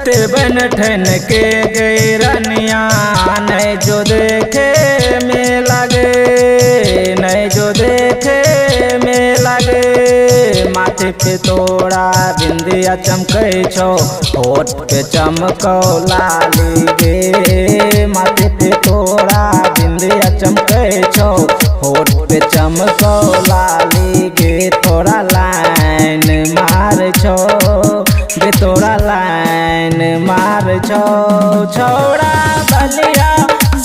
ते बन ठन के गैरनिया नहीं जो देखे में लगे, नहीं जो देखे में लगे। माथे पे तोरा बिंदिया चमकै छौ, होठ पे चमकौ लाली गे। माथे पे तोरा बिंदिया चमकै छौ, होठ पे चमकौ लाली गे। तोरा लाइन मार छौ गे, तोरा लाइन मार छौ। छौड़ा बलिया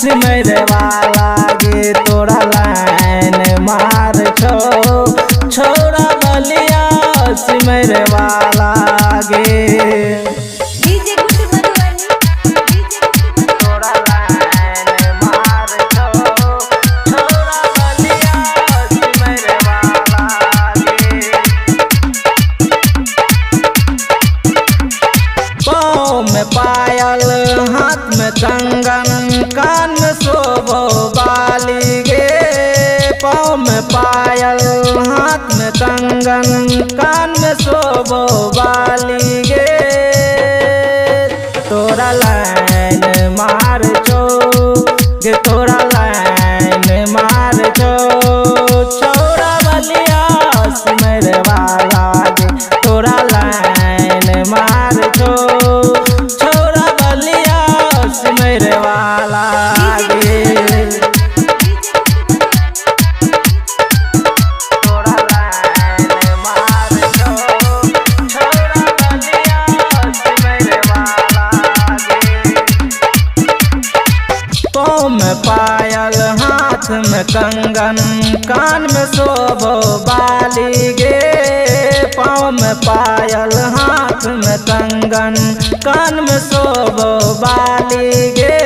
सिमर वाला गे, तोरा लाइन मार छौ। छौड़ा बलिया सिमर वाला गे, डीजे गुड्डू मधुबनी, डीजे गुड्डू तोरा लाइन मार छौ। छौड़ा बलिया सिमर वाला गे। पाँव में पायल हाथ में कंगन, कान में शोभो बाली गे। पाँव में पायल हाथ में कंगन, कान में शोभो बाली गे। तोरा लाइन मार छौ गे, तोरा लाइन मार छौ। छौड़ा बलिया सिमर वाला गे, तोरा लाइन मार छौ। छौड़ा बलिया सिमर वाला गे, तोरा लाइन मार छौ। छौड़ा बलिया सिमर वाला गे। पाँव में पायल हाथ में कंगन, कान में शोभो बाली गे। पाँव में पायल हाथ में कंगन, कान में शोभो बाली गे।